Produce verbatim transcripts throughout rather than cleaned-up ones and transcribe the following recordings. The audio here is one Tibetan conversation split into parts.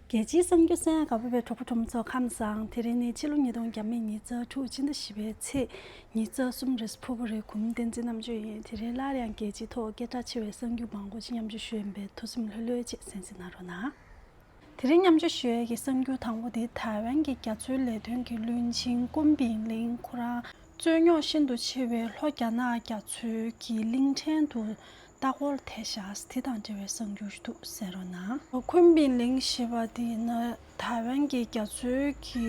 རྒྱལ་སྤྱིའི་གསར་འགྱུར་གསན་ཡག་དགའ་པོ་བའི་གྲོགས་པོ་གྲོགས་མོ་ཚོ་ཁམས་བཟང་། དེ་རིང་ནི་ཕྱི་ལོ་ཉིས་སྟོང་ཉི་ཤུ་རྩ་དྲུག་ཕྱི་ཟླ་བཞི་པའི་ཚེས་ཉི་ཤུ་རྩ་གསུམ་རེད། ཕུར་བུ་རེད། གུང་བསྟན་འཛིན་རྣམ་དཔྱོད་ཡིན། དེ་རིང་སླར་ཡང་རྒྱལ་སྤྱིའི་ཐོག་སྐད་གྲགས་ཆེ་བའི་གསར་འགྱུར་མང་པོ་ཅིག་མཉམ་སྤྱོད་ཞུ་ཡིན་པས། ཐུགས་སེམས་ལྷོད་ལྷོད་ཅིག་གསན་གཟིགས་གནང་རོགས་གནང་། དེ་རིང་མཉམ་སྤྱོད་ཞུ་ཡས་ཀྱི་གསར་འགྱུར་དང་པོ་དེ་ཐའེ་ཝན་གྱི་རྒྱ་མཚོའི་ལས་དོན་གྱི་བློན་ཆེན་ཀུན་པིང་ལིང་ཁོ་རང་རྩོད་རྙོག་ཤིན་ཏུ་ཆེ་བའི་ལྷོ་རྒྱ་ནག་རྒྱ་མཚོའི་གི་གླིང་ཕྲན་དུ་ལྟ་སྐོར་ཐད་བཞག་དེ་དང་འབྲེལ་བའི་གསར་འགྱུར་ཞིག་འདུག་གསན་རོགས་གནང་། ཀུན་པིང་ལིང་ཞེས་པ་དེ་ཡིན་ན་ཐའེ་ཝན་གྱི་རྒྱ་མཚོའི་གི་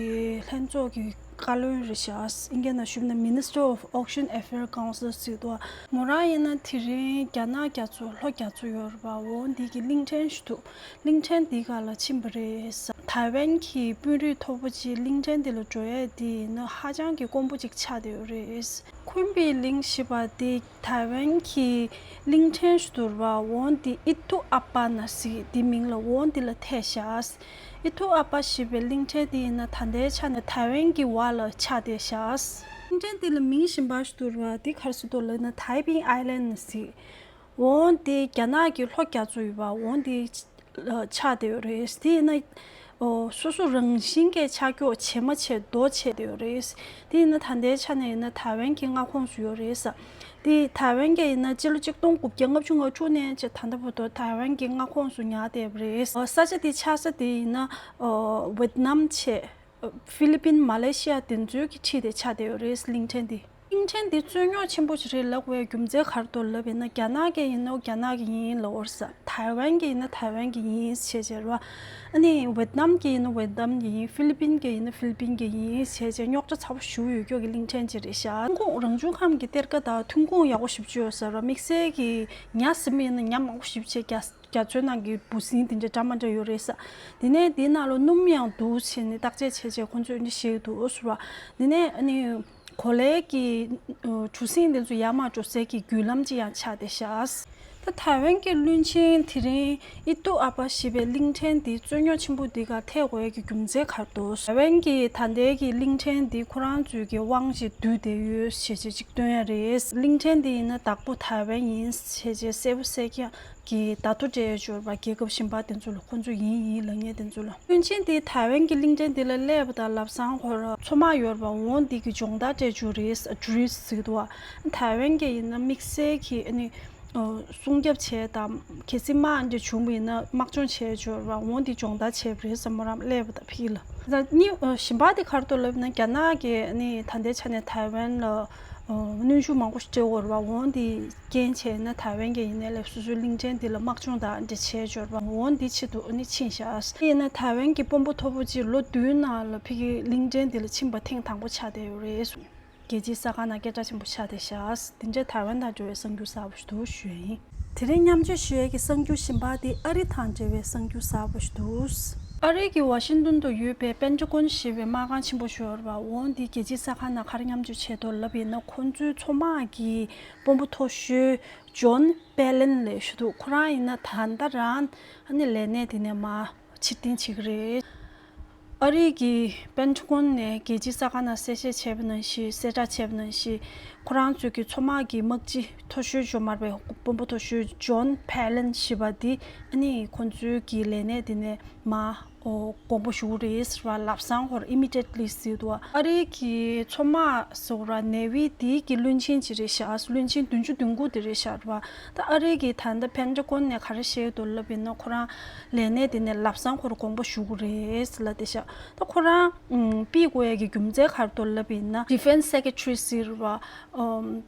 ལྷན་ཚོགས་ཀྱི་བཀའ་བློན་རེད་ཤག་ཨིན་སྐད་ནང་ཞུས་ན་Minister of Ocean Affairs Council ཟེར་འདུག་མོ་རང་ཡིན་ན་དེ་རིང་རྒྱ་ནག་རྒྱ་མཚོ་ལྷོ་རྒྱ་མཚོ་ཡོད་རེད་པ། འོ་འདི་གི་གླིང་ཕྲན་ཞིག་འདུག་གླིང་ཕྲན་འདི་ག་ལ་ཕྱིན་པ་རེད། ཐའེ་ཝན་གྱི་དཔོན་རིགས་མཐོ་པོ་ཅིག་གླིང་ཕྲན་འདི་ལ་འགྲོ་ཡས་འདི་ཡིན་ན་ཧ་ཅང་གི་དཀོན་པོ་ཅིག་ཆགས་བསྡད་ཡོད་རེད། ཀུན་པིང་ལིང་ཞེས་པ་འདི་ཐའེ་ཝན་གྱི་གླིང་ཕྲན་ཞིག་འདུག་རེད་པ། འོ་འདི་ཨི་ཐུ་ཨ་པ་ན་ཟེར་འདི་མིང་ལ་འོ་འདི་ལ་ཐད་བཞག་ཨི་ཐུ་ཨ་པ་ཞེས་པའི་གླིང་ཕྲན་འདི་ཡིན་ན་ད་ལྟའི་ཆ་ནས་ཐའེ་ཝན་གྱི་བར་ལ་ཆགས་བསྡད་བཞག་གླིང་ཕྲན་འདི་ལ་མིང་གཞན་པ་ཞིག་འདུག་རེད་པ། འདི་ག་རེ་ཟེར་འདུག་ལབ་ན་Taiping Island ཟེར། འོ་འདི་རྒྱ་ནག་གི་ལྷོ་རྒྱ་མཚོ་ཡོད་པ། འོ་འདི་ཆགས་བསྡད་ཡོད་རེད། དེ་ཡིན་ན་ཨོ་སོ་སོ་རང་བཞིན་གྱི་ཆ་འཇོག་བྱེད་མ་བྱེད་མདོ་བྱས་བསྡད་ཡོད་རེད། དེ་ཡིན་ན་ད་ལྟའི་ཆ་ནས་ཡིན་ན་ཐའེ་ཝན་གྱི་མངའ་ཁོངས་སུ་ཡོད་རེད་ས། དེ་ཐའེ་ཝན་གྱི་ཡིན་ན་སྤྱི་ལོ་གཅིག་སྟོང་དགུ་བརྒྱ་ལྔ་བཅུ་ང་དྲུག་ནས་བྱས་ད་ལྟ་བར་དུ་ཐའེ་ཝན་གྱི་མངའ་ཁོངས་སུ་ཉར་བསྡད་པ་རེད། ཨོ་ས་ཆ་དེ་ཆགས་ས་དེ་ཡིན་ན་ཨོ་ཝེད་ནམ་བྱས། ཧྥི་ལི་པིན། མ་ལེ་ཤི་ཡ་དེ་ཚོའི་གི་འཁྲིས་དེ་ཆགས་བསྡད་ཡོད་རེད། གླིང་ཕྲན་དེ། གླིང་ཕྲན་དེ་རྩོད་རྙོག་ཆེན་པོ་ཞིག་རེད་ལབ་པའི་རྒྱུ་མཚན་ག་རེ་འདུག་ལབ་ཡིན་ན། རྒྱ་ནག་གི་ཡིན་ན་རྒྱ་ནག་གི་ཡིན་ལབ་ཡོད་ས། ཐའེ་ཝན་གི་ཡིན་ན་ཐའེ་ཝན་གི་ཡིན་ཞེས་བྱས་རེད་པ། ཨ་ནི་ཝེད་ནམ་གི་ཡིན་ན་ཝེད་ནམ་གི་ཡིན། ཧྥི་ལི་པིན་གི་ཡིན་ན་ཧྥི་ལི་པིན་གི་ཡིན་ཞེས་བྱས་རྙོག་དྲ་ཚ་པོ་ཞེ་ཡོད་ཀྱོག་གི་གླིང་ཕྲན་ཅིག་རེད་ཤག་ཐོན་ཁུངས་རང་བྱུང་ཁམས་ཀྱི་གཏེར་ཁ་དང་ཐོན་ཁུངས་ཡག་པོ་ཞེ་པོ་ཅིག་ཡོད་ས་རེད་པ། དམིགས་བསལ་གྱི་ཉ་ཟེར་བ་ཡིན་ན་ཉ་མང་པོ་ཞེ་པོ་ཅིག་རྒྱ་རྒྱ་མཚོའི་ནང་གི་འབུ་སྲིན་དེ་འདྲ་འདྲ་མི་འདྲ་ཡོད་རེད་ས། དེ་ནས་དེའི་ནང་ལ་སྣུམ་ཡང་འདུག་བྱས་ནས་བརྟག་དཔྱད་བྱས་བྱས་ཁོང་ཚོས་འདི་བཤད་འདུག་ཟེར་བ། དེ་ནས་ཨ་ནི་གོ་ལའི་གི་གྲུ་གཟིངས་དེ་ཚོ་ཡར་མར་འགྲོ་སའི་གི་བརྒྱུད་ལམ་ཅིག་ཡང་ཆགས་བསྡད་ཤག་ད་ཐའེ་ཝན་གྱི་བློན་ཆེན་དེ་རིང་ཨི་ཐུ་ཨ་པ་ཞེས་པའི་གླིང་ཕྲན་འདི་རྩོད་རྙོག་ཆེན་པོ་འདི་ག་ཐད་དགོས་ཡས་ཀྱི་རྒྱུ་མཚན་ག་རེ་འདུག་ཐའེ་ཝན་གྱི་ད་ལྟའི་གི་གླིང་ཕྲན་འདི་ཁོ་རང་ཚོའི་གི་དབང་ཞིག་བསྡུས་བསྡད་ཡོད་ཞེས་བྱས་ཅིག་སྟོན་ཡ་རེད། གླིང་ཕྲན་འདི་ཡིན་ན་བདག་པོ་ཐའེ་ཝན་ཡིན་ཞེས་བྱས་གསལ་པོ་གསལ་རྐྱང་གི་བརྡ་ཐོ་སྤྲད་ཡོད་ཅོར་བ། རྒྱལ་ཁབ་གཞན་པ་དེ་ཚོ་ལ་ཁོང་ཚོ་ཡིན་ཡིན་ལབ་མཁན་དེ་ཚོ་ལ། བློན་ཆེན་དེ་ཐའེ་ཝན་གྱི་གླིང་ཕྲན་དེ་ལ་སླེབས་པ་དང་ལམ་སང་ཁོ་རང་མཚོ་དམག་ཡོད་རེད་པ། འོ་འདི་གི་སྦྱོང་བརྡར་སྤྲད་ཅོར་རེད། ཊུ་རི་སི་ཊི་ཟེར་གི་འདུག་བ། ཐའེ་ཝན་གྱི་ཡིན་ན་དམིགས་བསལ་གྱི་ཨ་ནི་སྲུང་སྐྱོབ་བྱས་དང་གལ་སྲིད་དམག་འདྲ་བྱུང་བ་ཡིན་ན་དམག་སྦྱོང་བྱས་ཅོར་བ། འོ་འདི་སྦྱོང་བརྡར་བྱས་པ་རེད་ས། མོ་རང་སླེབས་པ་དང་ཕི་ལ། ད་ནི་གཞན་པ་དེ་ག་རེ་འདུག་ལབ་ན་རྒྱ་ནག་གི་ཨ་ནི་ད་ལྟའི་ཆ་ནས་ཐའེ་ཝན་ལ་གནོན་ཤུགས་མང་པོ་ཞིག་སྤྲད་ཡོད་རེད་པ། འོ་འདི་རྐྱེན་བྱས་ན་ཐའེ་ཝན་གྱི་ཡིན་ནའི་ལས་སོ་སོའི་གླིང་ཕྲན་འདི་ལ་དམག་སྦྱོང་དང་འདྲ་བྱས་ཅོར་བ། འོ་འདི་ཆེད་དུ་ཨ་ནི་ཕྱིན་ཤག་དེ་ཡིན་ན་ཐའེ་ཝན་གྱི་དཔོན་པོ་མཐོ་པོ་ཅིག་ལོ་བདུན་ནང་ལ་ཕ་གི་གླིང་ཕྲན་འདི་ལ་ཕྱིན་པ་ཐེངས་དང་པོ་ཆགས་བསྡད་ཡོད་རེད། རྒྱལ་སྤྱིའི་གསར་ཁང་ནང་སྐད་གྲགས་ཆེན་པོ་ཆགས་བསྡད་ཤག་དེ་འདྲའི་ཐའེ་ཝན་དང་འབྲེལ་བའི་གསར་འགྱུར་གསར་པ་ཞིག་འདུག་ཞུ་ཡ་ཡིན། དེ་རིང་མཉམ་སྤྱོད་ཞུ་ཡས་ཀྱི་གསར་འགྱུར་གཞན་པ་དེ་ཨ་རི་དང་འབྲེལ་བའི་གསར་འགྱུར་གསར་པ་ཞིག་འདུག་ཨ་རི་གི་ཝ་ཤིང་ཏོན་དུ་ཡོད་པའི་པེན་ཊ་གོན་ཞེས་པའི་དམག་ཁང་ཆེན་པོ་ཞིག་ཡོད་རེད་པ། འོ་འདི་རྒྱལ་སྤྱིའི་གསར་ཁང་ནང་ག་རེ་མཉམ་སྤྱོད་བྱས་འདུག་ལབ་ཡིན་ན། ཁོང་ཚོའི་མཚོ་དམག་གི་དཔོན་པོ་མཐོ་ཤོས་ཇོན་པེ་ལིན་ལབ་ཞིག་འདུག་ཁོ་རང་ཡིན་ན་ད་ལྟ་རང་ཨ་ནི་ལས་གནས་དེ་ནས་མར་ཕྱིར་འཐེན་བྱེད་ཀྱི་རེད། ཨ་རི་གི་པེན་ཊ་གོན་ནས་རྒྱལ་སྤྱིའི་གསར་ཁང་ནང་གསལ་བཤད་བྱས་པ་ནང་བཞིན། གསལ་བསྒྲགས་བྱས་པ་ནང་བཞིན། ཁོ་རང་ཚོའི་གི་མཚོ་དམག་གི་དམག་སྤྱི་མཐོ་ཤོས་ཇོན་མར་པའི་དཔོན་པོ་མཐོ་ཤོས་ཇོན་པེ་ལིན་ཞེས་པ་འདི་ཨ་ནི་ཁོང་ཚོའི་གི་ལས་གནས་དེ་ནས་མར་ཨོ་དགོངས་པ་ཞུ་གི་རེད་ཟེར་བ། ལམ་སང་ཁོ་རང་ཨི་མི་ཌི་ཡེ་ཊི་ལི་ཟེར་འདུག་ཨ་རི་གི་མཚོ་དམག་ཟེར་བ་ནེ་ཝི་དེའི་གི་བློན་ཆེན་ཅིག་རེད་ཤག་བློན་ཆེན་བདུན་ཅུ་དོན་དགུ་དེ་རེད་ཤག་རེད་པ། ད་ཨ་རི་གི་ད་ལྟ་པེན་ཊ་གོན་ནས་ག་རེ་བཤད་འདུག་ལབ་ཡིན་ན། ཁོ་རང་ལས་གནས་དེ་ནས་ལམ་སང་ཁོ་རང་དགོངས་པ་ཞུ་གི་རེད་ལབ་བསྡད་ཤག་ད་ཁོ་རང་ཨམ་ཕུད་དགོས་ཡ་གི་རྒྱུ་མཚན་ག་རེ་འདུག་ལབ་ཡིན་ན། ཌི་ཕེན་སི་སེ་ཀེ་ཊ་རི་ཟེར་བ་ཨམ་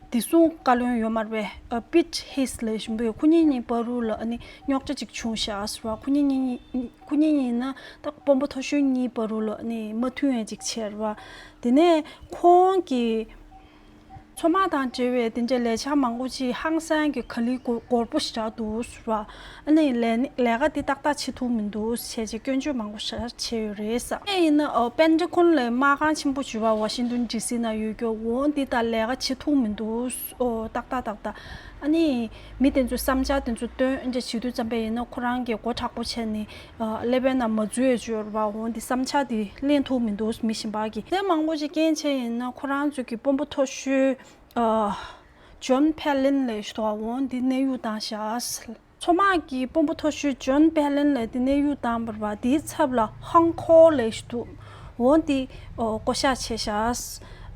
བདེ་སྲུང་བཀའ་བློན་ཡོད་མ་རེད་པས། ཨ་པིཊ་ཧེ་སི་ལབ་བཞིན་པའི་ཁོ་གཉིས་གཉིས་བར་དུ་ལ་ཨ་ནི་རྙོག་དྲ་ཅིག་བྱུང་ཤག་ཟེར་བ། ཁོ་གཉིས་གཉིས་ཁོ་གཉིས་གཉིས་ན་ད་དཔོན་པོ་མཐོ་ཤོས་གཉིས་བར་དུ་ལ་ཨ་ནི་མ་མཐུན་ཡ་ཅིག་བྱས་རེད་པ། དེ་ནས་ཁོང་གི་མཚོ་དམག་དང་འབྲེལ་བའི་དེ་འདྲའི་ལས་འཆར་མང་པོ་ཅིག་ཧང་སང་གི་ག་ལེར་འགོར་འགོར་པོ་ཞེ་དྲག་འདུག་ཟེར་བ། ཨ་ནི་ལས་ལས་ཀ་འདི་ཏག་ཏག་བྱེད་ཐུབ་མི་འདུག་ཟེར་བྱས་སྐྱོན་བརྗོད་མང་པོ་ཞེ་དྲག་བྱས་ཡོད་རེད་ས། ཨེ་ཡིན་ན་ཨོ་པེན་ཊ་གོན་ལ་དམག་ཁང་ཆེན་པོ་ཞིག་ཡོད་པ། ཝ་ཤིང་ཏོན་ཌི་སི་ནང་ཡོད་ཀྱོག་འོ་འདི་ད་ལས་ཀ་བྱེད་ཐུབ་མི་འདུག་ཨོ་ཏག་ཏག་ཏག་ཏག་ཨ་ནི་མི་དེ་ཚོས་བསམ་འཆར་དེ་ཚོ་བཏོན་འདྲ་བྱེད་དུས་ཙམ་པ་ཡིན་ན། ཁོ་རང་གིས་མགོ་མཁྲེགས་པོ་བྱས་ནས་ཨ་ཀླད་པའི་ནང་མ་འཛུལ་ཡ་ཅིག་ཡོད་རེད་པ། འོ་འདི་བསམ་འཆར་དེ་ལེན་ཐུབ་མི་འདུག་མི་གཞན་པ་གིས། དེ་མང་པོ་ཞིག་རྐྱེན་བྱས་ཡིན་ན་ཁོ་རང་ཚོ་གི་དཔོན་པོ་མཐོ་ཤོས་ཨ་ཇོན་པེ་ལིན་ལབ་ཞིག་འདུག་འོ་འདི་གནས་དབྱུང་བཏང་ཤག་མཚོ་དམག་གི་དཔོན་པོ་མཐོ་ཤོས་ཇོན་པེ་ལན་ལ་དེ་གནས་དབྱུང་བཏང་བ་རེད་པ། དེའི་ཚབ་ལ་ཧང་ཁོ་ལབ་ཞིག་འདུག་འོ་དེ་ཨོ་བསྐོ་བཞག་བྱས་ཤག་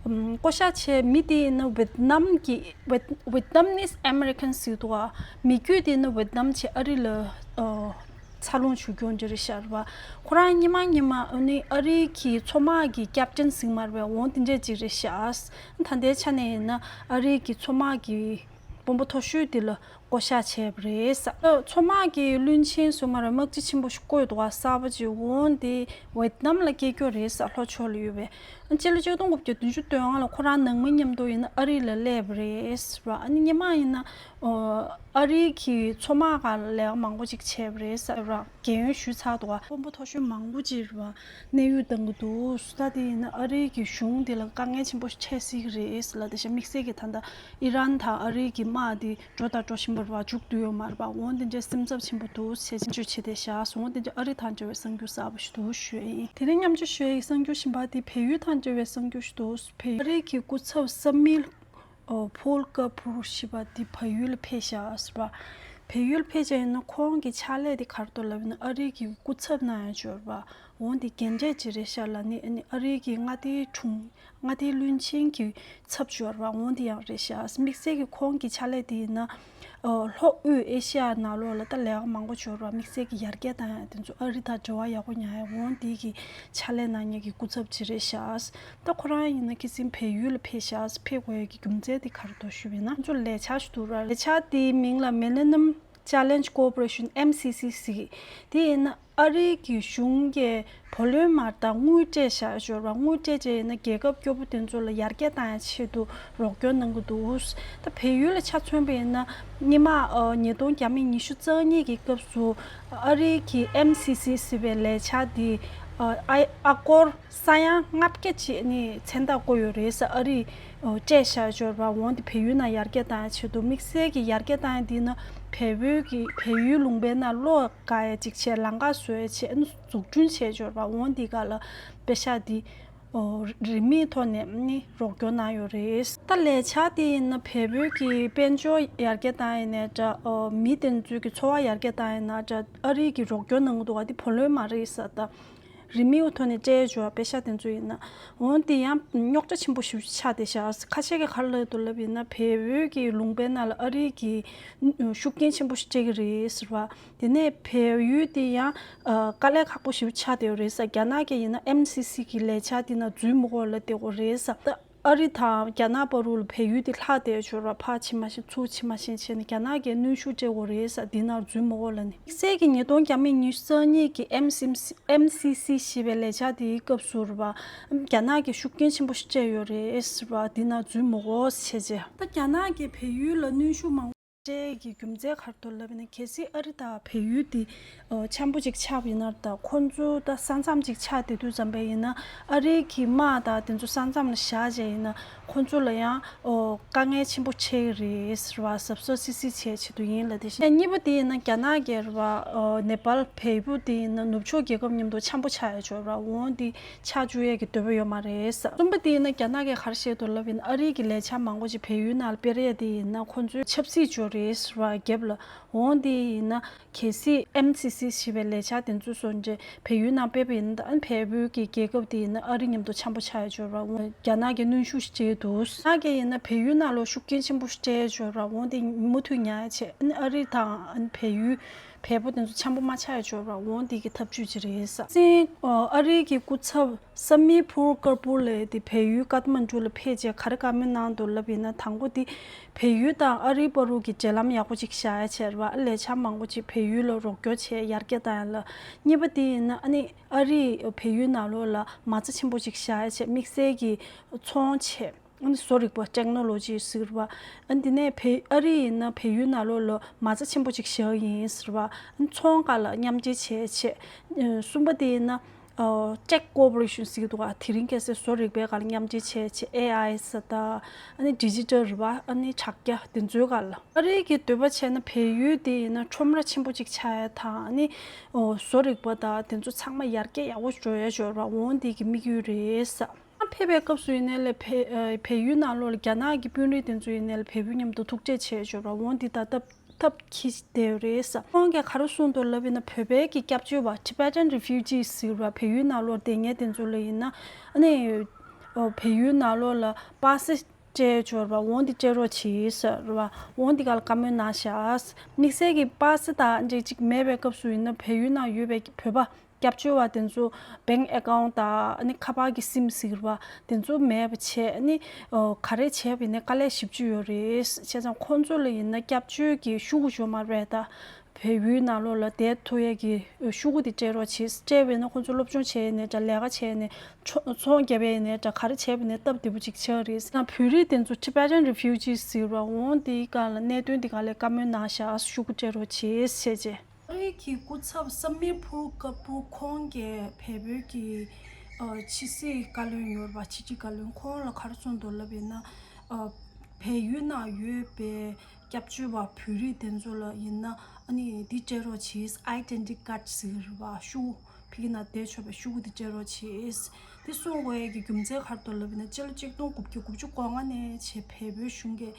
ཨམ། བསྐོ་བཞག་བྱས་མི་དེ་ཡིན་ན་ཝེད་ནམ་གྱི་ཝེད་Vietnamese Americans ཟེར་འདུག་ག་མི་རྒྱུད་དེ་ཡིན་ན་ཝེད་ནམ་བྱས་ཨ་རི་ལ་ཨོ་འཚར་ལོངས་བྱུང་རྒྱུ་འདྲ་རེད་ཤག་རེད་པ། ཁོ་རང་སྔོན་མ་སྔོན་མ་ཨ་ནི་ཨ་རི་གི་མཚོ་དམག་གི་ཀེབ་ཊན་ཟེར་མ་རེད་པ། འོ་དེ་འདྲས་ཅིག་རེད་ཤག་ད་ལྟའི་ཆ་ནས་ཡིན་ན་ཨ་རི་གི་མཚོ་དམག་གི་དཔོན་པོ་མཐོ་ཤོས་དེ་ལ་བསྐོ་བཞག་བྱས་པ་རེད་ཟེར། མཚོ་དམག་གི་བློན་ཆེན་ཟེར་མ་རེད། དམག་སྤྱི་ཆེན་པོ་ཞིག་བསྐོས་འདུག་ག་གསར་པ་ཅིག་འོ་དེ་ཝེད་ནམ་ལ་སྐྱེས་རྒྱུ་རེད་ཟེར། ལྷོ་ཕྱོགས་ལ་ཡོད་པའི། སྤྱི་ལོ་ཆིག་སྟོང་དགུ་བརྒྱ་བདུན་ཅུ་དོན་ལྔ་ལ་ཁོ་རང་ནང་མི་མཉམ་དུ་ཡིན་ན་ཨ་རི་ལ་སླེབས་པ་རེད་ཟེར་བ། ཨ་ནི་སྔོན་མ་ཡིན་ན་ཨོ་ཨ་རི་གི་མཚོ་དམག་སྒང་ལ་ལས་ཀ་མང་པོ་ཅིག་བྱས་པ་རེད་ཟེར་བ། རྒན་ཡོལ་ཞུས་ཚར་འདུག་ག་དཔོན་པོ་མཐོ་ཤོས་མང་པོ་ཅིག་རེད་པ་གནས་དབྱུང་བཏང་གི་འདུག་ད་དེ་ཡིན་ན་ཨ་རི་གི་གཞུང་དེ་ལ་དཀའ་ངལ་ཆེན་པོ་འཕྲད་སྲིད་ཀྱི་རེད་ལབ། དེ་བཞིན་དམིགས་བསལ་གྱི་ད་ལྟ་ཨི་རན་དང་ཨ་རི་གི་དམག་དེ་འགྲོ་དང་འགྲོ་བཞིན་པ་རེད་པ། མཇུག་བསྡུ་ཡོད་མ་རེད་པ། འོ་དེ་འདྲའི་སེམས་འཚབ་ཆེན་པོ་འདུག་ཟེར་སྐྱོན་བརྗོད་བྱས་བསྡད་ཤག་འོ་དེ་འདྲ་ཨ་རི་དང་འབྲེལ་བའི་གསར་འགྱུར་གསར་པ་ཞིག་འདུག་ཞུ་ཡ་ཡིན། དེ་རིང་མཉམ་སྤྱོད་ཞུ་ཡ་ཡི་གསར་འགྱུར་གཞན་པ་དེ་བལ་ཡུལ་དང་འབྲེལ་བའི་གསར་འགྱུར་ཞིག་འདུག་བལ་ཡུལ་ཨ་རི་གི་སྐུ་ཚབ་སམ་མིར་ཨོ་ཕོལ་ཀ་པུར་ཞེས་པ་དེ་བལ་ཡུལ་ལ་ཕེབས་ཤག་ཟེར་བ། བལ་ཡུལ་ཕེབས་བྱས་ཡིན་ན་ཁོང་གི་ཕྱག་ལས་དེ་ག་རེ་འདུག་ལབ་ཡིན་ན་ཨ་རི་གི་སྐུ་ཚབ་གནང་ཡ་ཅིག་ཡོད་རེད་པ། འོ་དེ་རྒན་གྲས་ཅིག་རེད་ཤག་ལབ་ནས། ཨ་ནི་ཨ་རི་གི་མངའ་སྡེའི་དྲུང་མངའ་སྡེའི་བློན་ཆེན་གྱི་ཚབ་ཅིག་ཡོད་རེད་པ། འོ་དེ་ཡང་རེད་ཤག་དམིགས་བསལ་གྱི་ཁོང་གི་ཕྱག་ལས་དེ་ཡིན་ན་ཨོ་ལྷོ་དབུས་ཨེ་ཤི་ཡ་ནང་ལོགས་ལ་ད་ལས་ཀ་མང་པོ་ཅིག་ཡོད་རེད་པ། དམིགས་བསལ་གྱི་ཡར་རྒྱས་བཏང་ཡ་དེ་ཚོ་ཨ་རི་དང་འབྲེལ་བ་ཡག་པོ་ཉར་ཡ། འོ་དེ་གི་ཕྱག་ལས་གནང་མཁན་གྱི་སྐུ་ཚབ་ཅིག་རེད་ཤག་ད་ཁོ་རང་ཡིན་ན་ཁ་སང་བལ་ཡུལ་ལ་ཕེབས་ཤག་ཕེབས་དགོས་ཡ་གི་རྒྱུ་མཚན་དེ་ག་རེ་འདུག་ཞུས་པ་ཡིན་ན། ཁོང་ཚོ་ལས་འཆར་ཞིག་འདུག་ར། ལས་འཆར་དེའི་མིང་ལ་Millennium Challenge Corporation M C C ཟེར་གི། དེ་ཡིན་ན་ཨ་རི་གི་གཞུང་གིས་བུ་ལོན་མར་དང་དངུལ་སྤྲད་བཞག་ཡོད་ར། དངུལ་སྤྲད་བྱས་ཡིན་ན་རྒྱལ་ཁབ་སྐྱོ་པོ་དེ་ཚོ་ལ་ཡར་རྒྱས་བཏང་ཡ་ཆེད་དུ་རོགས་སྐྱོར་གནང་གི་འདུག་ད་བལ་ཡུལ་ལ་ཆ་མཚོན་པ་ཡིན་ན་སྔོན་མ་ཨ་ཉིས་སྟོང་བརྒྱ་མེད་ཉི་ཤུ་རྩ་གཉིས་ཀྱི་སྐབས་སུ་ཨ་རི་གི་M C C ཟེར་བའི་ལས་འཆར་དེ་ཨ་ཨ་སྐོར་ས་ཡ་ལྔ་བརྒྱ་ཅིག་ནི་མཚན་རྟགས་བཀོད་ཡོད་རེད་ཟེར། ཨ་རིས་ཨོ་སྤྲད་བཞག་ཡོད་རེད་པ། འོ་འདི་བལ་ཡུལ་ནང་ཡར་རྒྱས་བཏང་ཡ་ཆེད་དུ། དམིགས་བསལ་གྱི་ཡར་རྒྱས་བཏང་ཡ་འདི་ནི་བལ་པོའི་གི་བལ་ཡུལ་ལུང་པའི་ནང་གློག་བཀག་ཡ་ཅིག་བྱས། ལམ་ཁ་བཟོ་ཡ་བྱས། ཨ་ནི་འཛུགས་སྐྲུན་བྱས་ཡོད་རེད་པ། འོ་འདི་ག་ལ་པེ་ཤག་འདི་ཨོ་རིན་མེད་ཐོག་ནས་ནི་རོགས་སྐྱོར་གནང་ཡོད་རེད། ད་ལས་འཆར་དེ་ཡིན་ན་བལ་པོའི་གི་དཔལ་འབྱོར་ཡར་རྒྱས་བཏང་ཡ་ནས་འདྲ། ཨོ་མི་དེ་ཚོའི་གི་འཚོ་བ་ཡར་རྒྱས་བཏང་ཡ་ན་འདྲ། ཨ་རི་གི་རོགས་སྐྱོར་གནང་གི་འདུག་ག་འདི་བུ་ལོན་མ་རེད་ཟེར། ད་རིན་མེད་ཐོག་ནས་སྤྲད་ཡོད་པེ་ཤག་དེ་ཚོ་ཡིན་ན། འོ་དེ་ཡང་རྙོག་དྲ་ཆེན་པོ་ཞིག་ཆགས་བསྡད་ཤག་ཁ་ཤས་ཀྱིས་ག་རེ་ལབ་འདུག་ལབ་ཡིན་ན་བལ་པོའི་གི་ལུང་པའི་ནང་ལ་ཨ་རི་གི་ཤུགས་རྐྱེན་ཆེན་པོ་ཞིག་སྤྲད་ཀྱི་རེད་ཟེར་བ། དེ་ནས་བལ་ཡུལ་དེ་ཡང་ཨ་དཀའ་ལས་ཁག་པོ་ཞིག་ཆགས་བསྡད་ཡོད་རེད་ཟེར། རྒྱ་ནག་གིས་ཡིན་ན་M C C གི་ལས་འཆར་དེ་ནང་འཛུལ་མི་དགོས་ལབ་བསྡད་ཡོད་རེད་ཟེར། ད་ཨ་རི་དང་རྒྱ་ནག་བར་དུ་ལ་བལ་ཡུལ་དེ་ལྷག་བསྡད་ཡོད་རེད། ཕར་ཕྱིན་མ་ཕྱིན་ཚུར་ཕྱིན་མ་ཕྱིན་བྱས་ནས་རྒྱ་ནག་གིས་གནོན་ཤུགས་སྤྲད་ཡོད་རེད་ཟེར། འདི་ནང་འཛུལ་མི་དགོས་ལབ་ནས། དམིགས་བསལ་གྱི་ཉིས་སྟོང་བརྒྱ་མེད་ཉི་ཤུ་རྩ་གཉིས་ཀྱི་M C C M C C ཞེས་པའི་ལས་འཆར་དེའི་སྐབས་སུ་རེད་པ། རྒྱ་ནག་གིས་ཤུགས་རྐྱེན་ཆེན་པོ་ཞིག་སྤྲད་ཡོད་རེད་ཟེར་བ། འདི་ནང་འཛུལ་མི་དགོས་ཟེར་བྱས། ད་རྒྱ་ནག་གིས་བལ་ཡུལ་ལ་གནོན་ཤུགས་མང་པོ་སྤྲད་ཀྱི་རྒྱུ་མཚན་ག་རེ་འདུག་ལབ་ན། གལ་སྲིད་ཨ་རི་དང་བལ་ཡུལ་དེ་ཨོ་འཆམ་པོ་ཅིག་ཆགས་པ་ཡིན་ན། ད་ཁོང་ཚོ་ད་ས་མཚམས་ཅིག་ཆགས་བསྡད་དུས་ཙམ་པ་ཡིན་ན། ཨ་རི་གི་དམག་དང་དེ་ཚོ་ས་མཚམས་ལ་བཞག་བྱས་ཡིན་ན། ཁོང་ཚོ་ལ་ཡང་ཨོ་དཀའ་ངལ་ཆེན་པོ་འཕྲད་ཀྱི་རེད་ཟེར་བ། གཟབ་གཟབ་སིག་སིག་བྱེད་ཆེད་དུ་ཡིན་ལབ། དེ་བཞིན་གཉིས་པ་དེ་ཡིན་ན་རྒྱ་ནག་གིས་རེད་པ། ཨོ་ནེ་པཱལ་བལ་པོ་དེ་ཡིན་ན་ནུབ་ཕྱོགས་རྒྱལ་ཁབ་མཉམ་དུ་འཆམ་པོ་ཆགས་ཡ་ཅིག་ཡོད་རེད་པ། འོ་འདི་ཆགས་བཅུག་ཡས་ཀྱི་འདོད་པ་ཡོད་མ་རེད་ཟེར། གསུམ་པ་དེ་ཡིན་ན་རྒྱ་ནག་གིས་ག་རེ་བཤད་འདུག་ལབ་ཡིན་ན། ཨ་རི་གི་ལས་འཆར་མང་པོ་ཅིག་བལ་ཡུལ་ནང་ལ་སྤེལ་ཡས་དེ་ཡིན་ན་ཁོང་ཚོའི་ཆབ་སྲིད་ཅིག་ཡོད་རེད་ཟེར་བ་རྒྱབ་ལ། འོ་འདི་ཡིན་ན་གལ་སྲིད་M C C ཞེས་པའི་ལས་འཆར་དེ་ཚོ་སོང་རྗེས་བལ་ཡུལ་ནང་སྤེལ་བ་ཡིན་ན། ད་ཨ་བལ་པོའི་གི་རྒྱལ་ཁབ་དེ་ཡིན་ན་ཨ་རི་མཉམ་དུ་འཆམ་པོ་ཆགས་ཡ་ཅིག་ཡོད་རེད་པ། འོ་རྒྱ་ནག་གིས་གནོན་ཤུགས་ཤིག་སྤྲད་འདུག་རྒྱ་ནག་གིས་ཡིན་ན་བལ་ཡུལ་ནང་ལོགས་ཤུགས་རྐྱེན་ཆེན་པོ་ཞིག་སྤྲད་ཡ་ཅིག་ཡོད་རེད་པ། འོ་འདི་མུ་མཐུད་ཉར་ཡ་བྱས། ཨ་ནི་ཨ་རི་དང་ཨ་ནི་བལ་ཡུལ་བལ་པོ་དེ་ཚོ་འཆམ་པོ་མ་ཆགས་ཡ་ཅིག་ཡོད་རེད་པ། འོ་འདི་གི་ཐབས་ཇུས་ཅིག་རེད་ཟེར། སྲིད་ཨ་རི་གི་སྐུ་ཚབ་སམ་མིར་ཕོལ་ཀར་པུར་ལབ་དེ་བལ་ཡུལ་ཀཏ་མན་ཌུ་ལ་ཕེབས་རྗེས་ག་རེ་བཀའ་མོལ་གནང་འདུག་ལབ་ཡིན་ན། དང་པོ་དེ་བལ་ཡུལ་དང་ཨ་རིའི་བར་དུ་གི་འབྲེལ་ལམ་ཡག་པོ་ཅིག་བཞག་ཡ་བྱས་རེད་པ། ལས་འཆར་མང་པོ་ཅིག་བལ་ཡུལ་ལ་རོགས་སྐྱོར་བྱས་ཡར་རྒྱས་བཏང་ཡ་ལ། གཉིས་པ་དེ་ཡིན་ན་ཨ་ནི་ཨ་རིས་བལ་ཡུལ་ནང་ལོགས་ལ་མ་རྩ་ཆེན་པོ་ཅིག་བཞག་ཡ་བྱས། དམིགས་བསལ་གྱི་ཚོང་བྱས། ཨ་ནི་བཟོ་རིག་པ་ཊེག་ནོ་ལོ་ཇི་ཟེར་བ། ཨ་ནི་དེ་ནས་བལ་ཨ་རི་ཡིན་ན་བལ་ཡུལ་ནང་ལོགས་ལ་མ་རྩ་ཆེན་པོ་ཅིག་བཞག་ཡིན་ཟེར་བ། ཨ་ནི་ཚོང་སྒང་ལ་མཉམ་འབྲེལ་བྱས་བྱས། ཨ་གསུམ་པ་དེ་ཡིན་ན་ཨ་ཊེག་ཀོ་པོ་རེ་ཤན་ཟེར་གྱི་འདུག་ག་དེ་རིང་ཁ་སང་བཟོ་རིག་པའི་སྒང་ལ་མཉམ་འབྲེལ་བྱས་བྱས། ཨེ་ཨའི་ཟེར་ད། ཨ་ནི་ཌི་ཇི་ཊལ་རེད་པ། ཨ་ནི་དྲ་རྒྱ་དེ་ཚོའི་སྒང་ལ། ཨ་རི་གི་འདོད་པ་བྱས་ན་བལ་ཡུལ་དེ་ཡིན་ན་ཁྲོམ་ར་ཆེན་པོ་ཅིག་ཆགས་ཡ་དང་། ཨ་ནི་ཨོ་བཟོ་རིག་པ་དང་དེ་ཚོ་ཚང་མ་ཡར་རྒྱས་ཡག་པོ་འགྲོ་ཡ་ཅིག་ཡོད་རེད་པ། འོ་འདི་གི་དམིགས་ཡུལ་རེད་ཟེར། ཕེབས་པའི་སྐབས་སུ་ཡིན་ནའི་ལས་བལ་ཨ་བལ་ཡུལ་ནང་ལོགས་ལ་རྒྱ་ནག་གི་དཔོན་རིགས་དེ་ཚོ་ཡིན་ནའི་ལས་བལ་པོ་མཉམ་དུ་ཐུག་འཕྲད་བྱས་ཡོད་རེད་པ། འོ་འདི་ད་ལྟ་ ཐབས་འཁྱེར་བསྡད་ཡོད་རེད། ཁོང་གིས་ག་རེ་གསུངས་འདུག་ལབ་ཡིན་ན། བོད་པའི་གི་སྐྱབས་བཅོལ་བ་Tibetan refugees ཟེར་བ་བལ་ཡུལ་ནང་ལོགས་བསྡད་མཁན་དེ་ཚོ་ལ་ཡིན་ན། ཨ་ནི་བལ་ཡུལ་ནང་ལོགས་ལ་པ་སེ་སྤྲད་འབྱོར་བ་འོང་འདི་སྤྲད་རོགས་བྱེད་ཟེར་བ་འོང་འདི་ག་ལ་བཀའ་མོལ་གནང་ཤག་དམིགས་བསལ་གྱི་པ་སེ་དང་འདྲེ་གཅིག་མེད་པའི་སྐབས་སུ་ཡིན་ན། བལ་ཡུལ་ནང་ཡོད་པའི་བོད་པ་སྐྱབས་བཅོལ་བ་དེ་ཚོ་bank account དང་ཨ་ནི་ཁ་པར་གྱི་སིམ་ཟེར་བ་དེ་ཚོ་མེད་པ་བྱས། ཨ་ནི་ག་རེ་བྱས་པ་ཡིན་ན་དཀའ་ལས་ཞེ་པོ་ཅིག་ཡོད་རེད། བྱས་ཙང་ཁོང་ཚོ་ལ་ཡིན་ན་སྐྱབས་བཅོལ་གྱི་ཤོག་གུ་འབྱོར་མ་རེད་ད། བལ་ཡུལ་ནང་ལོགས་ལ་བསྡད་ཐུབ་ཡས་ཀྱི་ཤོག་གུ་དེ་སྤྲད་རོགས་བྱེད། སྤྲད་པས་ན་ཁོང་ཚོ་སློབ་སྦྱོང་བྱས་ནས་འདྲ། ལས་ཀ་བྱས་ནས། ཚོང་རྒྱབ་པས་ནས་འདྲ། ག་རེ་བྱས་པས་ནས་སྟབས་བདེ་པོ་ཅིག་ཆགས་རེད། ཡང་བོད་རིགས་དེ་ཚོ་Tibetan refugees ཟེར་བ་འོང་དེའི་སྒང་ལ་གནད་དོན་དེ་ག་ལས་བཀའ་མོལ་གནང་ཤག་ཤོག་གུ་སྤྲད་རོགས་བྱེད་བྱས་རྗེས། ཨ་རི་གི་སྐུ་ཚབ་Samir Pur Kapoor ཁོང་གིས་བལ་པོའི་གི་ཕྱི་སྲིད་བཀའ་བློན་ཡོད་པ། ཕྱི་སྲིད་བཀའ་བློན་ཁོང་ལ་ག་རེ་གསུངས་འདུག་ལབ་ཡིན་ན། བལ་ཡུལ་ནང་ཡོད་པའི་སྐྱབས་བཅོལ་བ་བོད་རིགས་དེ་ཚོ་ལ་ཡིན་ན་ཨ་ནི་འདི་སྤྲད་རོགས་བྱེད། Identity card ཟེར་བ་ཤོག་གུ་ཕ་གི་ནང་བསྡད་ཆོག་པའི་ཤོག་གུ་འདི་སྤྲད་རོགས་བྱེད། འདི་གསུང་དགོས་ཡས་ཀྱི་རྒྱུ་མཚན་ག་རེ་འདུག་ལབ་ཡིན་ན། སྤྱི་ལོ་གཅིག་སྟོང་དགུ་བརྒྱ་དགུ་བཅུ་གོ་ལྔ་ནས་བྱས་བལ་པོའི་གཞུང་གིས་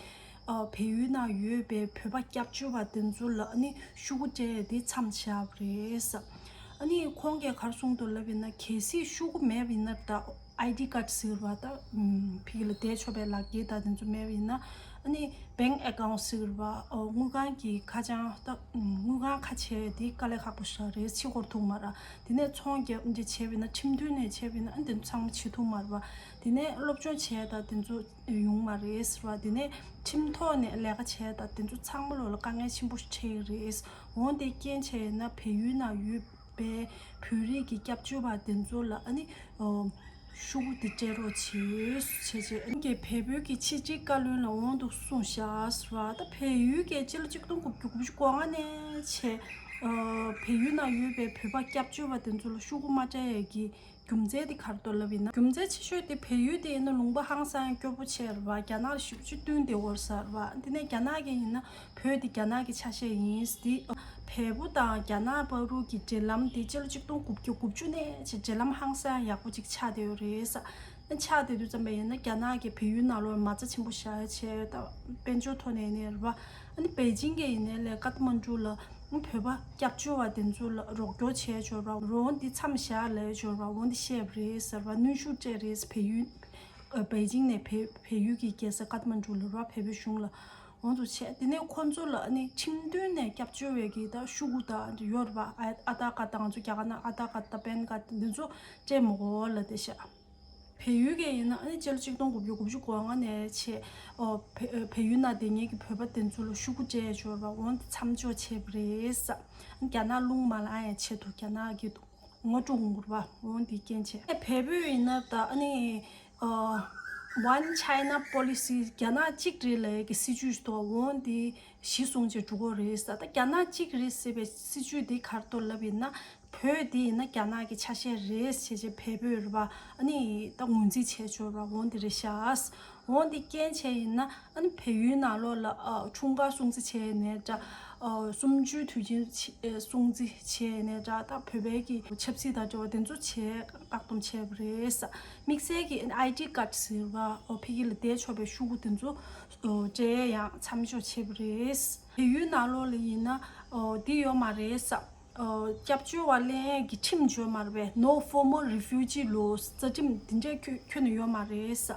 བལ་ཡུལ་ནང་ཡོད་པའི་བོད་པ་སྐྱབས་བཅོལ་བ་དེ་ཚོ་ལ་ཨ་ནི་ཤོག་གུ་སྤྲད་ཡས་དེ་མཚམས་བཞག་པ་རེད། ཨ་ནི་ཁོང་གིས་ག་རེ་གསུངས་འདུག་ལབ་ཡིན་ན། གལ་སྲིད་ཤོག་གུ་མེད་པ་ཡིན་ན་ད། Identity card ཟེར་བ་ད། ཕ་གི་ལ་བསྡད་ཆོག་པའི་ལག་འཁྱེར་དང་དེ་ཚོ་མེད་པ་ཡིན་ན། ཨ་ནི་bank account ཟེར་བ། ཨོ། དངུལ་ཁང་གི་ཁ་བྱང་ད། དངུལ་ཁང་ཁ་ཕྱེ་དེ་དཀའ་ལས་ཁག་པོ་ཞིག་རེད། ཕྱི་སྒོར་ཐུག་མ་ར། དེ་ནས་ཚོང་རྒྱབ་འདི་བྱས་པ་ཡིན་ན། ཁྲིམས་མཐུན་ནས་བྱས་པ་ཡིན་ན། ཨ་ནི་དེ་ཚང་མ་བྱེད་ཐུབ་མ་ར་བ། དེ་ནས་སློབ་སྦྱོང་བྱས་ད་དེ་ཚོ་ཡོང་མ་རེད་ཟེར་བ། དེ་ནས་ཁྲིམས་ཐོག་ནས་ལས་ཀ་བྱས་ད་དེ་ཚོ་ཚང་མ་ལོ་ལ་དཀའ་ངལ་ཆེན་པོ་ཞིག་འཕྲད་ཀྱི་རེད། འོང་དེ་རྐྱེན་བྱས་ཡིན་ན་བལ་ཡུལ་ནང་ཡོད་པའི་བོད་རིགས་ཀྱི་སྐྱབས་བཅོལ་བ་དེ་ཚོ་ལ་ཨ་ནི་ཨོ། ཤོག་གུ་དེ་སྤྲད་རོགས་བྱེད་བྱས་བྱས། ཨ་ནི་གི་བལ་པོའི་གི་ཕྱི་སྲིད་བཀའ་བློན་ལ་འོང་འདུག་གསུངས་བཞག་ཟེར་བ། ད་བལ་ཡུལ་གྱི་སྤྱི་ལོ་གཅིག་སྟོང་དགུ་བརྒྱ་དགུ་བཅུ་གོ་ལྔ་ནས་བྱས་ཨ་བལ་ཡུལ་ནང་ཡོད་པའི་བོད་པ་སྐྱབས་བཅོལ་བ་དེ་ཚོ་ལ་ཤོག་གུ་མ་སྤྲད་ཡས་ཀྱི་རྒྱུ་མཚན་དེ་ག་རེ་འདུག་ལབ་ཡིན་ན། རྒྱུ་མཚན་ཆེ་ཤོས་དེ་བལ་ཡུལ་དེ་ཡིན་ན་ལུང་པ་ཧང་སང་སྐྱོ་པོ་ཆེ་ར་བ། རྒྱ་ནག་ལ་ཞེ་པོ་ཅིག་བསྟུན་བསྡད་ཡོད་རེད་ཟེར་བ། དེ་ནས་རྒྱ་ནག་གིས་ཡིན་ན་བོད་དེ་རྒྱ་ནག་གི་ཆ་ཤས་ཡིན་ཟེར། དེ་བལ་པོ་དང་རྒྱ་ནག་བར་དུ་གི་འབྲེལ་ལམ་དེ་སྤྱི་ལོ་གཅིག་སྟོང་དགུ་བརྒྱ་དགུ་བཅུ་ནས་ཅིག་འབྲེལ་ལམ་ཧང་སང་ཡག་པོ་ཅིག་ཆགས་བསྡད་ཡོད་རེད་ཟེར། ཆགས་བསྡད་དུས་ཙམ་པ་ཡིན་ན་རྒྱ་ནག་གིས་བལ་ཡུལ་ནང་ལོགས་མ་རྩ་ཆེན་པོ་བཞག་ཡ་བྱས་ད། དཔལ་འབྱོར་ཐོག་ནས་ཡིན་ནའི་རེད་བ། ཨ་ནི་པེ་ཅིང་གིས་ཡིན་ནའི་ལས་ཀ་ཐ་མན་གྲུ་ལ་བོད་པ་སྐྱབས་བཅོལ་བ་དེ་ཚོ་ལ་རོགས་སྐྱོར་བྱས་འབྱོར་བ། འོང་འདི་མཚམས་བཞག་ལས་འབྱོར་བ། འོང་འདི་བཤད་པ་རེད་ཟེར་བ། གནོན་ཤུགས་སྤྲད་རེད། བལ་ཡུལ་ཨ་པེ་ཅིང་ནས་བལ་བལ་ཡུལ་གྱི་རྒྱལ་ས་ཀ་ཐ་མན་གྲུ་ལ་ར་བལ་པོའི་གཞུང་ལ་འོང་དུ་བྱས། དེ་ནས་ཁོ་ཚོ་ལ་ཨ་ནི་ཁྲིམས་མཐུན་ནས་སྐྱབས་བཅོལ་བའི་གི་ད་ཤོག་གུ་ད་ཡོད་རེད་བ། ཨ་ཨ་དྷར་ཀར་ད་ང་ཚོ་རྒྱ་གར་ནང་ཨ་དྷར་ཀར་ད་པན་ཀར་ད་འདི་ཚོ་སྤྲད་མི་དགོས་ལབ་བསྡད་ཤག་བལ་ཡུལ་གྱི་ཡིན་ན་ཨ་ནི་སྤྱི་ལོ་གཅིག་སྟོང་དགུ་བརྒྱ་དགུ་བཅུ་གོ་ལྔ་ནས་བྱས་ཨོ་བལ་བལ་ཡུལ་ནང་བསྡད་མཁན་གྱི་བོད་པ་དེ་ཚོ་ལ་ཤོག་གུ་སྤྲད་འབྱོར་བ། འོང་འདི་མཚམས་འཇོག་བྱས་པ་རེད་ཟེར། རྒྱ་ནག་རླུང་མ་ལངས་ཡ་ཆེད་དུ་རྒྱ་ནག་གི་ངོ་སྤྲོད་འགུར་བ་འོང་འདི་རྐྱེན་བྱས། བལ་པོ་ཡིན་ན་ད་ཨ་ནི་ཨ་One China Policy རྒྱ་ནག་གཅིག་རེད་ལབ་ཡ་གི་སྲིད་ཇུས་ཐོག་འོང་འདི་གཞི་བཟུང་བྱས་འགྲོ་གི་རེད་ཟེར། ད་རྒྱ་ནག་གཅིག་རེད་ཟེར་བའི་སྲིད་ཇུས་འདི་ག་རེ་འདུག་ལབ་ཡིན་ན། བོད་འདི་ཡིན་ན་རྒྱ་ནག་གི་ཆ་ཤས་རེད་ཟེར་བྱས་བལ་པོས་རེད་བ། ཨ་ནི་ད་ངོས་འཛིན་བྱས་འབྱོར་བ་འོང་འདི་རེད་ཤག་འོང་འདི་རྐྱེན་བྱས་ཡིན་ན་ཨ་ནི་བལ་ཡུལ་ནང་ལོགས་ལ་ཨ་འཁྲུངས་སྐར་སྲུང་བརྩི་བྱས་ནས་འདྲ། ཨ་གསུམ་བཅུའི་དུས་ཆེན་ཆེ་ཨ་སྲུང་བརྩི་བྱས་ནས་འདྲ། ད་བོད་པའི་གི་ཆབ་སྲིད་དང་འབྲེལ་བ་དེ་ཚོ་བྱས་བཀག་སྡོམ་བྱས་པ་རེད། དམིགས་བསལ་གྱི་ཨའི་ཌི་ཀར་ཌི་ཟེར་བ་ཨོ་ཕ་གི་ལ་བསྡད་ཆོག་པའི་ཤོག་གུ་དེ་ཚོ་ཨོ་སྤྲད་ཡ་ཡང་མཚམས་འཇོག་བྱས་པ་རེད། བལ་ཡུལ་ནང་ལོགས་ལ་ཡིན་ན་ཨོ་འདི་ཡོད་མ་རེད། ཨོ་སྐྱབས་བཅོལ་བ་ལེན་ཡས་ཀྱི་ཁྲིམས་ཡོད་མ་རེད་པས། No formal refugee laws རྩ་ཁྲིམས་འདི་འདྲའི་ཁྱོན་ཁྱོན་ནས་ཡོད་མ་རེད།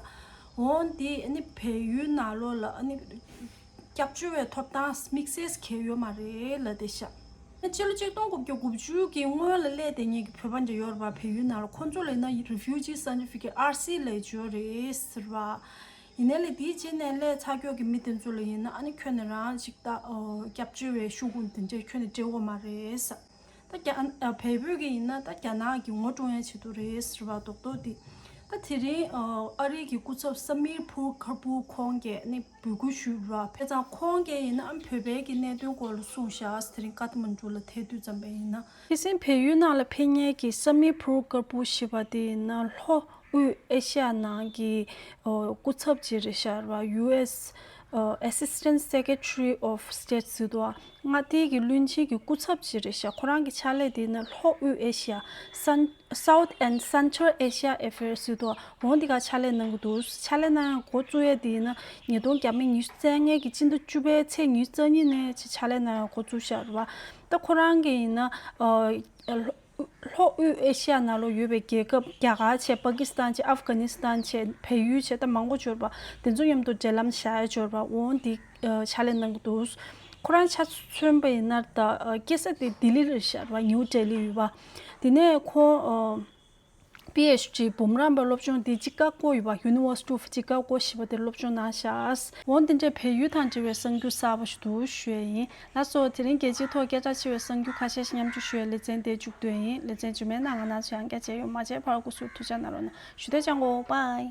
འོང་འདི་ཨ་ནི་བལ་ཡུལ་ནང་ལོགས་ལ་ཨ་ནི་སྐྱབས་བཅོལ་བའི་ཐོབ་ཐང་དམིགས་བསལ་གང་ཡང་ཡོད་མ་རེད་ལབ་བསྡད་ཤག་སྤྱི་ལོ་གཅིག་སྟོང་དགུ་བརྒྱ་དགུ་བཅུ་གི་སྔོན་ལ་སླེབས་བསྡད་མཁན་གྱི་བོད་པ་འདྲ་ཡོད་རེད་པ། བལ་ཡུལ་ནང་ལ་ཁོང་ཚོ་ལ་ཡིན་ན་Refugee Certificate R C ལབ་ཡོད་རེད་ཟེར་བ། ཡིན་ནའི་ལས་དེའི་རྗེས་ནས་སླེབས་ཚར་ཀྱོག་གི་མི་དེ་ཚོ་ལ་ཡིན་ན་ཨ་ནི་ཁྱོན་ནས་རང་ཅིག་ད་ཨོ་སྐྱབས་བཅོལ་བའི་ཤོག་གུ་དེ་འདྲས་ཁྱོན་ནས་སྤྲད་ཡོད་མ་རེད་ཟེར། ད་རྒྱ་ཨ་བལ་པོ་གི་ཡིན་ན་ད་རྒྱ་ནག་གི་ངོ་སྤྲོད་ཡས་ཆེད་དུ་རེད་ཟེར་བ་རྡོག་རྡོག་འདི། ད་དེ་རིང་ཨ་རིའི་གི་སྐུ་ཚབ་Samir Pur Kapoor ཁོང་གིས་ནི་འབོད་སྐུལ་ཞུས་པ་རེད་པ། བྱས་ཙང་ཁོང་གིས་ཡིན་ན་བོད་པའི་གི་གནད་དོན་སྐོར་ལ་གསུངས་ཤག་དེ་རིང་ཀ་ཐ་མན་གྲུ་ལ་ཐད་དུས་ཙམ་པ་ཡིན་ན། ཕྱི་སེམས་བལ་ཡུལ་ནང་ལ་ཕེབས་མཁན་གྱི་Samir Pur Kapoor ཞེས་པ་དེ་ཡིན་ན་ལྷོ་དབུས་ཨེ་ཤ་ཡ་ནང་གི་ཨོ་སྐུ་ཚབ་ཅིག་རེད་ཤག་རེད་པ། ཡུ་ཨེས་ Assistant Secretary of State ཟེར་འདུག་མངའ་སྡེ་གི་བློན་ཆེན་གྱི་སྐུ་ཚབ་ཅིག་རེད་ཤག་ཁོ་རང་གི་ཕྱག་ལས་དེ་ནི་ལྷོ་དབུས་ཨེ་ཤི་ཡ། Sun- South and Central Asia Affairs ཟེར་འདུག་འོ་འདི་ག་ཕྱག་ལས་གནང་གི་འདུག་ཕྱག་ལས་གནང་ཡ་འགོ་བཙུགས་ཡ་དེ་ནི་ཉིས་སྟོང་ཉི་ཤུ་རྩ་ལྔའི་གི་སྤྱི་ཟླ་བཅུ་པའི་ཚེས་ཉི་ཤུ་རྩ་གཉིས་ནས་ཅིག་ཕྱག་ལས་གནང་ཡ་འགོ་བཙུགས་ཤག་རེད་པ། ད་ཁོ་རང་གི་ཡིན་ན། ལྷོ་དབུས་ཨེ་ཤི་ཡ་ནང་ལོགས་ཡོད་པའི་རྒྱལ་ཁབ་རྒྱ་གར་བྱས། པ་ཀི་སི་ཐན་བྱས། ཨབ་གྷ་ནི་སི་ཐན་བྱས། བལ་ཡུལ་བྱས། ད་མང་པོ་འབྱོར་བ་དེ་ཚོ་མཉམ་དུ་འབྲེལ་ལམ་བཞག་ཡ་འབྱོར་བ་འོ་འདི་ཕྱག་ལས་གནང་གི་འདུག་ཁོ་རང་ཆ་མཚོན་པ་ཡིན་ན་ད་སྐྱེས་ས་དེ་ལྡི་ལི་རེད་ཤག་རེད་པ། ནིའུ་ལྡི་ལི་ཡོད་པ། དེ་ནས་ཁོ་པི་ཨེཆ་ཌི་འབུམ་རམས་པའི་སློབ་སྦྱོང་དེ་ཅི་ཀ་ཀོ་ཡོད་པ། University of Chicago ཞེས་པ་དེར་སློབ་སྦྱོང་གནང་ཤག་འོ་འདི་འདྲའི་བལ་ཡུལ་དང་འབྲེལ་བའི་གསར་འགྱུར་གསར་པ་ཞིག་འདུག་ཞུ་ཡ་ཡིན། ལགས་སོ། དེ་རིང་རྒྱལ་སྤྱིའི་ཐོག་སྐད་གྲགས་ཆེ་བའི་གསར་འགྱུར་ཁ་ཤས་ཤིག་མཉམ་སྤྱོད་ཞུ་བའི་ལེ་ཚན་དེ་མཇུག་བསྡུས་ཡིན། ལེ་ཚན་རྗེས་མའི་ནང་ང་རྣམ་ཚོས་ཡང་བསྐྱར་མཇལ་ཡོང་། མ་མཇལ་བར་སྐུ་གཟུགས་ཐུགས་ཅག་གནང་རོགས་གནང་། ཞུ་བདེ་ཅང་གོ་ཝའི།